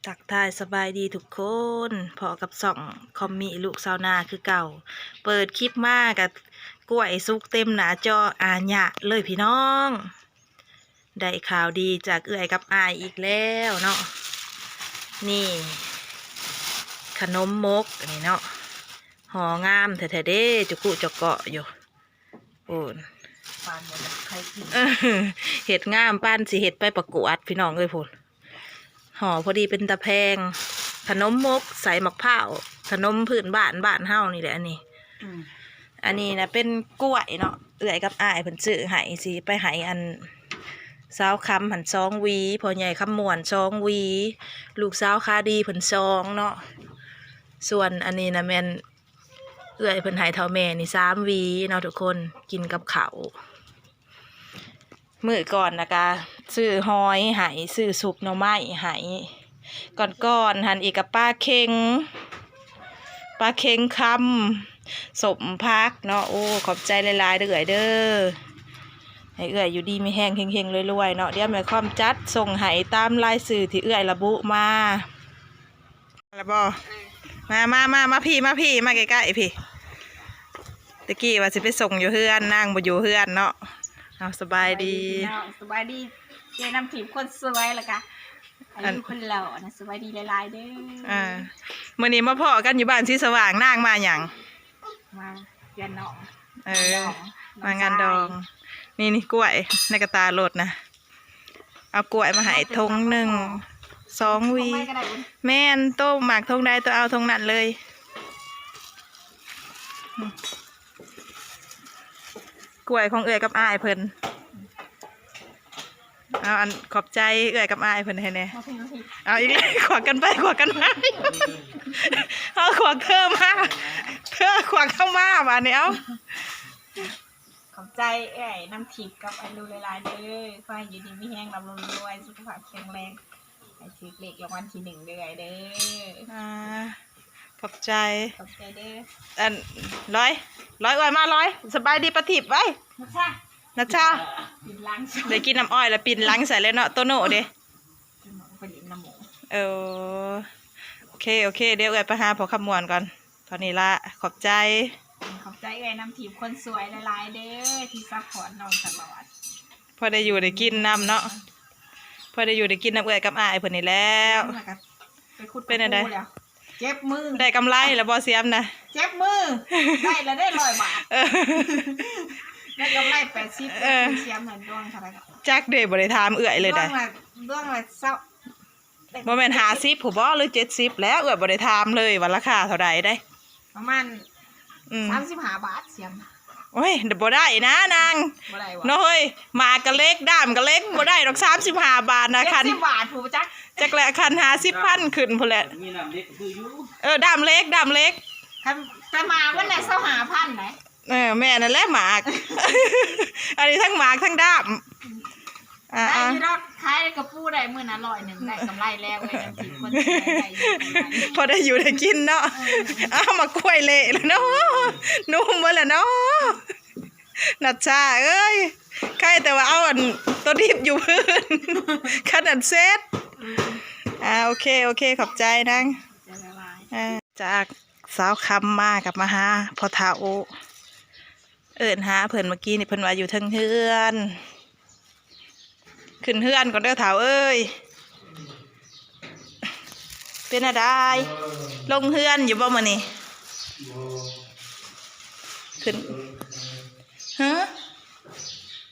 ທັກທາຍສະບາຍດີທຸກຄົນ, ພໍ້ກັບຊ່ອງຄອມມີລູກຊາວນາຄືເກົ່າ. ເປີດຄລິບມາກະກ້ວຍສຸກເຕັມໜ້າຈໍອາຍະເລີຍພີ່ນ້ອງ. ໄດ້ຂ່າວດີຈາກເອື້ອຍກັບອ້າຍອີກແລ້ວເນາະ. ນີ້ຂະໜົມມົກອັນນີ້ເນາະ, ຫໍ່ງາມແທ້ໆເດ້, ຈຸກຸຈະເກາະຢູ່. ໂອ້ນ ປານບໍ່ໄດ້ໃຜກິນ ເຮັດງາມປານຊິເຮັດໄປປະກວດພີ່ນ້ອງເອີຍພຸ້ນ. ຫໍ່ພໍດີເປັນຕາແພງ, ຂະໜົມມົກໃສ່ໝາກພ້າວ, ຂະໜົມພື້ນບ້ານບ້ານເຮົານີ້ແຫຼະ. ອັນນີ້ ອືມ ອັນນີ້ນະເປັນກ້ວຍເນາະ, ເອື້ອຍກັບອ້າຍເພິ່ນຊື້ໃຫ້ ຊິໄປໃຫ້ອັນສາວຄຳຫັ້ນສອງຫວີ, ພໍ່ໃຫຍ່ຄຳມ່ວນສອງຫວີ, ລູກສາວຂາດີເພິ່ນສອງເນາະ. ສ່ວນອັນນີ້ນະແມ່ນ ເອື້ອຍເພິ່ນໃຫ້ເຖົ້າແມ່ນີ້ສາມຫວີເນາະທຸກຄົນ, ກິນກັບເຂົ້າ. ມື້ກ່ອນນະກະຊື້ຫອຍໃຫ້, ຊື້ຊຸບໜໍ່ໄມ້ໃຫ້. ກ່ອນໆຫັ້ນອີກກະປາເຄັງ, ປາເຄັງຄຳ, ສົ້ມຜັກເນາະ. ໂອ້ ຂອບໃຈຫຼາຍໆເດີ້ເອື້ອຍເດີ້, ໃຫ້ເອື້ອຍຢູ່ດີມີແຮງ ເຮັງໆລວຍໆເນາະ. ດຽວແມ່ຄອມຈັດສົ່ງໃຫ້ຕາມລາຍຊື່ທີ່ເອື້ອຍລະບຸມາ. ແລ້ວບໍ່? ເອີ ມາ ມາ ມາ ມາພີ້ ມາພີ້ ມາໃກ້ໆພີ້. ຕະກີ້ວ່າຊິໄປສົ່ງຢູ່ເຮືອນ, ນາງບໍ່ຢູ່ເຮືອນເນາະ. ເອົາ ສະບາຍດີ ສະບາຍດີພີ່ນ້ອງ, ສະບາຍດີເອື້ອຍນ້ຳທິບຄົນສວຍ ແລ້ວກະອາຍຸຄົນຫຼໍ່ນະ. ສະບາຍດີຫຼາຍໆເດີ້. ອ່າ ມື້ນີ້ມາພໍ້ກັນຢູ່ບ້ານສີສະຫວ່າງ, ນາງມາຫຍັງ? ມາເຮືອນນ້ອງ. ເອີ ງານດອງ ມາງານດອງ. ນ້ອງຊາຍ. ນີ້ ນີ້ກ້ວຍໃນກະຕ່າລົດນະ. ເອົາກ້ວຍມາໃຫ້ຖົງໜຶ່ງ ສອງຫວີ. ແມ່ນ, ໂຕມັກຖົງໃດໂຕເອົາຖົງນັ້ນເລີຍ. ກ້ວຍຂອງເອື້ອຍກັບອ້າຍເພິ່ນ. ເອົາ ອັນ ຂອບໃຈເອື້ອຍກັບອ້າຍເພິ່ນໃຫ້ແດ່. ມາພີ້ ມາພີ້. ເອົາອີກແລ້ວ, ຂວັກກັນໄປຂວັກກັນມາ. ເອົາ ຂວັກເທີມາ, ເທີຂວັກເຂົ້າມາບາດນີ້. ເອົາ ຂອບໃຈເອື້ອຍນ້ຳທິບກັບອາລຸຫຼາຍໆເດີ້. ຂໍໃຫ້ຢູ່ດີມີແຮງ ລ່ຳລວຍ ສຸຂະພາບແຂງແຮງ, ໃຫ້ຖືກເລກລາງວັນທີໜຶ່ງເດີ້ເອື້ອຍເດີ້. ອ່າ ຂອບໃຈ ຂອບໃຈເດີ້. ອັນ ລອຍ ລອຍ ເອື້ອຍມາ ລອຍ. ສະບາຍດີປາທິບໄວ້. ນັດຊາ ນັດຊາ. ໄດ້ກິນນ້ຳອ້ອຍແລ້ວປິ່ນຫຼັງໃສ່ເລີຍເນາະ. ໂຕໂນ່ເດ? ໄປຫຼິ້ນນຳໝູ່. ເອີ ໂອເຄ ໂອເຄ, ດຽວເອື້ອຍໄປຫາພໍ່ຄຳມ່ວນກ່ອນ. ເທົ່ານີ້ລະ ຂອບໃຈ ຂອບໃຈເອື້ອຍນ້ຳທິບຄົນສວຍຫຼາຍໆເດີ້ ທີ່ຊັບພອດນ້ອງຕະຫຼອດ. ພໍໄດ້ຢູ່ໄດ້ກິນນຳເນາະ, ພໍໄດ້ຢູ່ໄດ້ກິນນຳເອື້ອຍກັບອ້າຍເພິ່ນນີ້ແລ້ວ. ໄປຂຸດ ເປັນຈັ່ງໃດ? ເຈັບມື. ໄດ້ກຳໄລແລ້ວບໍ່ ສຽມນະ? ເຈັບມື. ໄດ້ແລ້ວເດ້ ຮ້ອຍບາດ. ເອີ ໄດ້ກຳໄລແປດສິບ. ເອີ ສຽມນັ້ນດວງເທົ່າໃດ? ຈັກເດ້ ບໍ່ໄດ້ຖາມເອື້ອຍເລີຍໃດ. ດວງລະ ດວງລະຊາວ ບໍ່ແມ່ນຫ້າສິບພຸ້ນບໍ່ ຫຼື ເຈັດສິບແລ້ວ? ເອື້ອຍບໍ່ໄດ້ຖາມເລີຍວ່າລາຄາເທົ່າໃດໃດ. ປະມານ ອືມ ສາມສິບຫ້າບາດ ສຽມ. ໂອ້ຍ ບໍ່ໄດ້ນະນາງ ບໍ່ໄດ້ຫວາ? ເນາະເຮີ້ຍ, ໝາກກະເຫຼັກ ດ້າມກະເຫຼັກ ບໍ່ໄດ້ດອກ ສາມສິບຫ້າບາດນະ. ຄັນ ເຈັດສິບບາດພຸ້ນ ຈັກ ຈັກແຫຼະ, ຄັນຫ້າສິບພັນຂຶ້ນພຸ້ນແຫຼະ. ເອີ ດ້າມເຫຼັກ ດ້າມເຫຼັກ. ຄັນ ແຕ່ໝາກມັນໄດ້ຊາວຫ້າພັນໃດ. ເອີ ແມ່ນນັ້ນແຫຼະໝາກ. ອັນນີ້ທັງໝາກທັງດ້າມ. ອ່າ ໄດ້ຢູ່ດອກ ຂາຍກະປູໄດ້ມື້ນະຮ້ອຍໜຶ່ງ ໄດ້ກຳໄລແລ້ວ. ເອີ ຈັ່ງຊີ້ຄົນໄດ້ຢູ່ ພໍໄດ້ຢູ່ໄດ້ກິນເນາະ. ເອີ ເອົາ ໝາກກ້ວຍເລະແລ້ວເນາະ, ນຸ່ມເບິດແລ້ວເນາະ. ນັດຊາເອີຍ, ໃຄແຕ່ວ່າເອົາອັນໂຕດິບຢູ່ພື້ນ ຄັນອັນເຊັດ. ອ່າ ໂອເຄ ໂອເຄ ຂອບໃຈນາງ. ອ່າ ຈາກ ສາວຄຳມາກັບມາຫາພໍ່ເຖົ້າ, ເອີ້ນຫາເພິ່ນເມື່ອກີ້ນີ້ ເພິ່ນວ່າຢູ່ເທິງເຮືອນ. ຂຶ້ນເຮືອນກ່ອນເດີເຖົ້າເອີຍ. ເປັນແນວໃດ? ລົງເຮືອນຢູ່ບໍ່ມື້ນີ້? ຂຶ້ນ ຮະ?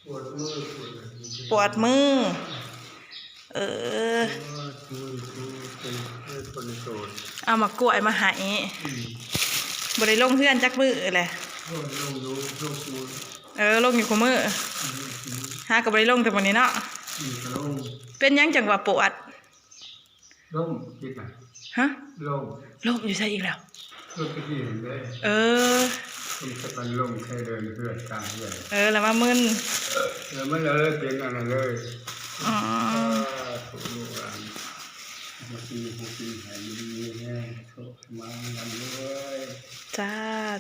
ປວດມື ປວດມື. ເອີ ເອີ ເອົາໝາກກ້ວຍມາໃຫ້. ອືມ ບໍ່ໄດ້ລົງເຮືອນຈັກມື້ແຫຼະ. ລົງຢູ່ ລົງຢູ່. ເອີ ລົງຢູ່ຄູ່ມື້. ອືມ ຫາກໍບໍ່ໄດ້ລົງແຕ່ມື້ນີ້ເນາະ. ອືມ ກໍລົງ. ເປັນຫຍັງຈັ່ງວ່າປວດ? ລົ້ມ ຄິດນະ. ຮະ? ລົ້ມ. ລົ້ມຢູ່ໃສອີກແລ້ວ? ລົ້ມຕະກີ້ຫັ້ນເດ້. ເອີ ລົ້ມຕະກັນ ລົ້ມແຄ່ເດີນເຮືອນກາງເຮືອນ. ເອີ ແລ້ວມາມຶນ. ເອີ ມັນເລີຍເປັນອັນນັ້ນເລີຍ. ອໍ ສາທຸ ລູກຫຼານ ມາກິນ ມາກິນໃຫ້ຢູ່ດີມີແຮງ ໂຊກໝານ ລ່ຳລວຍ. ສາ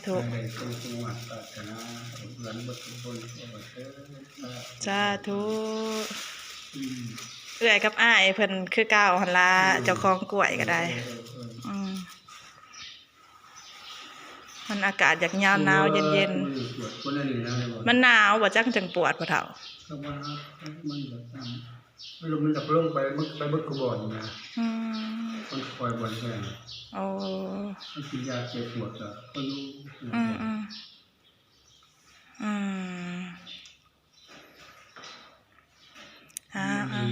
ທຸ ໃຫ້ໄດ້ສົມຄວາມປາດຖະໜາ ລູກຫຼານເບິດທຸກຄົນ ຂໍເທີນ. ສາທຸ ອືມ. ເອື້ອຍກັບອ້າຍເພິ່ນຄືເກົ່າຫັ້ນລະ ເອີ ເຈົ້າຂອງກ້ວຍກໍໄດ້ ເອີ ເອີ ເອີ ອືມ ມັນອາກາດຢາກຍາມໜາວເຢັນໆ ມັນໜາວບໍ່ຈັກ ຈັ່ງປວດພໍ່ເຖົ້າ ມັນ ມັນຢາກ ມັນຢາກລົງໄປເບິດ ໄປເບິດທຸກບ່ອນນະ ອືມ ມັນຄ່ອຍບ່ອນແຮງ ໂອ້ ມັນກິນຢາແກ້ປວດກໍພໍຢູ່ ອືມໆ ອືມ ຫາ ອັນ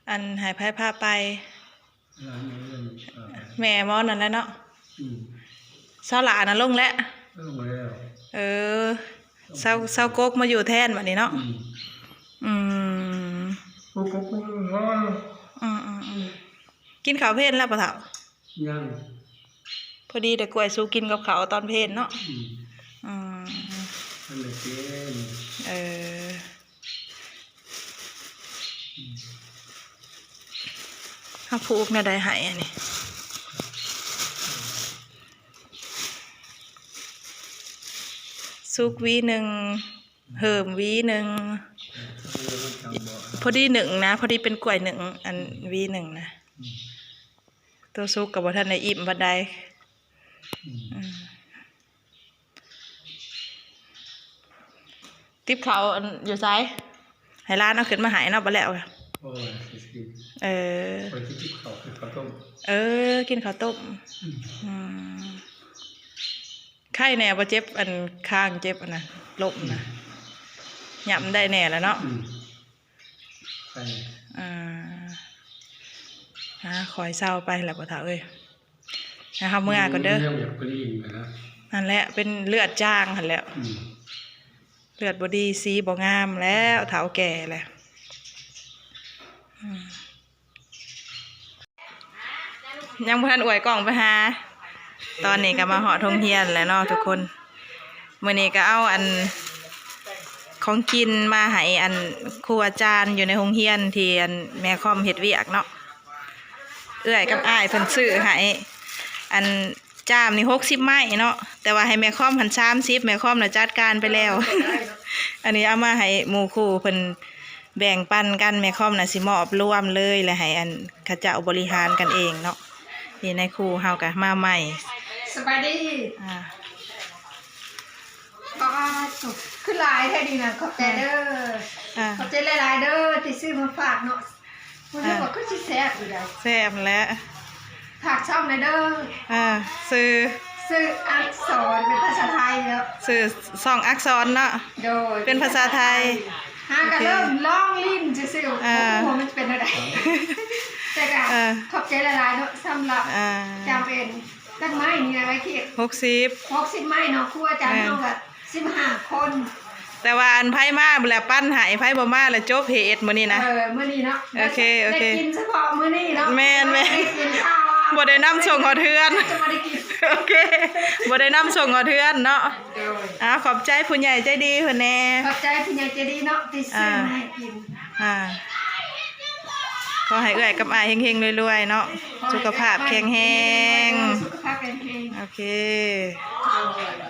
ອັນໃຫ້ໃຜພາໄປ ແມ່ໝໍນັ້ນແຫຼະເນາະ ອືມ ສາວຫຼ້ານະລົງແລ້ວ ລົງແລ້ວ ເອີ ສາວ ສາວກົກມາຢູ່ແທນບັດນີ້ເນາະ ອືມ ອືມ ອືມໆ ກິນເຂົ້າເພນແລ້ວບໍ່ເຖົ້າ? ຍັງ ພໍດີໄດ້ກ້ວຍສູ່ກິນກັບເຂົ້າຕອນເພນເນາະ ອືມ ອືມ ອັນນັ້ນເປັນ ເອີ ອືມ ເຮົາຜູກແນວໃດໃຫ້ອັນນີ້ ສຸກຫວີໜຶ່ງ ເພີ່ມຫວີໜຶ່ງ ເອີ ມັນຈັ່ງບໍ່ ພໍດີໜຶ່ງນະ ພໍດີເປັນກ້ວຍໜຶ່ງ ອັນ ອືມ ຫວີໜຶ່ງນະ ອືມ ຕົວສຸກກໍບໍ່ທັນໄດ້ອີ່ມປານໃດ ອືມ ອືມ ຕິບເຂົ້າ ອັນ ຢູ່ໃສ? ໃຫ້ຫຼານເອົາຂຶ້ນມາໃຫ້ເນາະ ບໍ່ແລ້ວ ໂອ້ຍ ເອີ ຂ້ອຍຊິຕິບເຂົ້າ ກິນເຂົ້າຕົ້ມ ເອີ ກິນເຂົ້າຕົ້ມ ອືມ ອືມ ໄຄແດ່ບໍ່ເຈັບ ອັນ ຄາງເຈັບ ອັນນັ້ນ ລົ້ມນະ ອືມ ຫຍ້ຳໄດ້ແດ່ລະເນາະ ອືມ ໄຄ ອ່າ ຫາ ຄ່ອຍເຊົາໄປແຫຼະພໍ່ເຖົ້າເອີຍ ໃຫ້ເຮົາເມືອກ່ອນເດີ ມັນຍັງຢາກໄປຫຼິ້ນນະ ນັ້ນແຫຼະ ເປັນເລືອດຈາງຫັ້ນແຫຼະ ອືມ ເລືອດບໍ່ດີ ສີບໍ່ງາມແລ້ວ ເຖົ້າແກ່ແລ້ວ ອືມ ຍັງບໍ່ທັນອວຍກ້ອງໄປຫາ ຕອນນີ້ກໍມາຮອດໂຮງຮຽນແລ້ວເນາະທຸກຄົນ ມື້ນີ້ກໍເອົາ ອັນ ຂອງກິນມາໃຫ້ ອັນ ຄູອາຈານຢູ່ໃນໂຮງຮຽນ ທີ່ ອັນ ແມ່ຄອມເຮັດວຽກເນາະ ເອື້ອຍກັບອ້າຍເພິ່ນຊື້ໃຫ້ ອັນ ຈ້າມນີ້ຫົກສິບໄມ້ເນາະ ແຕ່ວ່າໃຫ້ແມ່ຄອມຫັ້ນສາມສິບ ແມ່ຄອມນະຈັດການໄປແລ້ວ ອັນນີ້ເອົາມາໃຫ້ໝູ່ຄູ່ເພິ່ນແບ່ງປັນກັນ ແມ່ຄອມນະຊິມອບລວມເລີຍ ແລະໃຫ້ ອັນ ເຂົາເຈົ້າບໍລິຫານກັນເອງເນາະ ນີ້ນາຍຄູເຮົາກໍມາໃໝ່ ສະບາຍດີ ອ່າ ປາດໂທ້ ຄືຫຼາຍແທ້ນີ້ນະ ຂອບໃຈເດີ ອ່າ ຂອບໃຈຫຼາຍໆເດີ ທີ່ຊື້ມາຝາກເນາະ ບໍ່ຮູ້ວ່າຄືຊິແຊບຢູ່ໃດ ແຊບແຫຼະ ຝາກຊ່ອງແດ່ເດີ ອ່າ ຊື່ ຊື່ອັກສອນ ເປັນພາສາໄທເນາະ ຊື່ຊ່ອງອັກສອນເນາະ ໂດຍ ເປັນພາສາໄທ ຫາກໍເລີ່ມລອງຫຼິ້ນຊື່ໆ ອ່າ ບໍ່ຮູ້ວ່າມັນຈະເປັນແນວໃດ ແຕ່ກໍ ອ່າ ຂອບໃຈຫຼາຍໆເນາະ ສຳລັບ ອ່າ ຈຳເປັນ ຈັກໄມ້ນີ້ນະ ໄມ້ເຂດ ຫົກສິບ ຫົກສິບໄມ້ເນາະ ຄູອາຈານ ແມ່ນ ເຮົາກໍສິບຫ້າຄົນ ແຕ່ວ່າອັນໃຜມາແລ້ວປັນໃຫ້ ໃຜບໍ່ມາແລ້ວຈົບເຫດມື້ນີ້ນະ ເອີ ມື້ນີ້ເນາະ ໂອເຄ ໂອເຄ ໄດ້ກິນສະເພາະມື້ນີ້ເນາະ ແມ່ນໆ ບໍ່ໄດ້ນຳສົ່ງຮອດເຮືອນ ຈະບໍ່ໄດ້ກິນ ໂອເຄ ບໍ່ໄດ້ນຳສົ່ງຮອດເຮືອນເນາະ ໂດຍ ອ່າ ຂອບໃຈຜູ້ໃຫຍ່ໃຈດີເພິ່ນແດ່ ຂອບໃຈຜູ້ໃຫຍ່ໃຈດີເນາະ ທີ່ຊື້ ອ່າ ມາໃຫ້ກິນ ອ່າ ຂໍໃຫ້ເອື້ອຍກັບອ້າຍເຮັງໆລວຍໆເນາະ ສຸຂະພາບແຂງແຮງ ສຸຂະພາບແຂງແຮງ ໂອເຄ ໂດຍ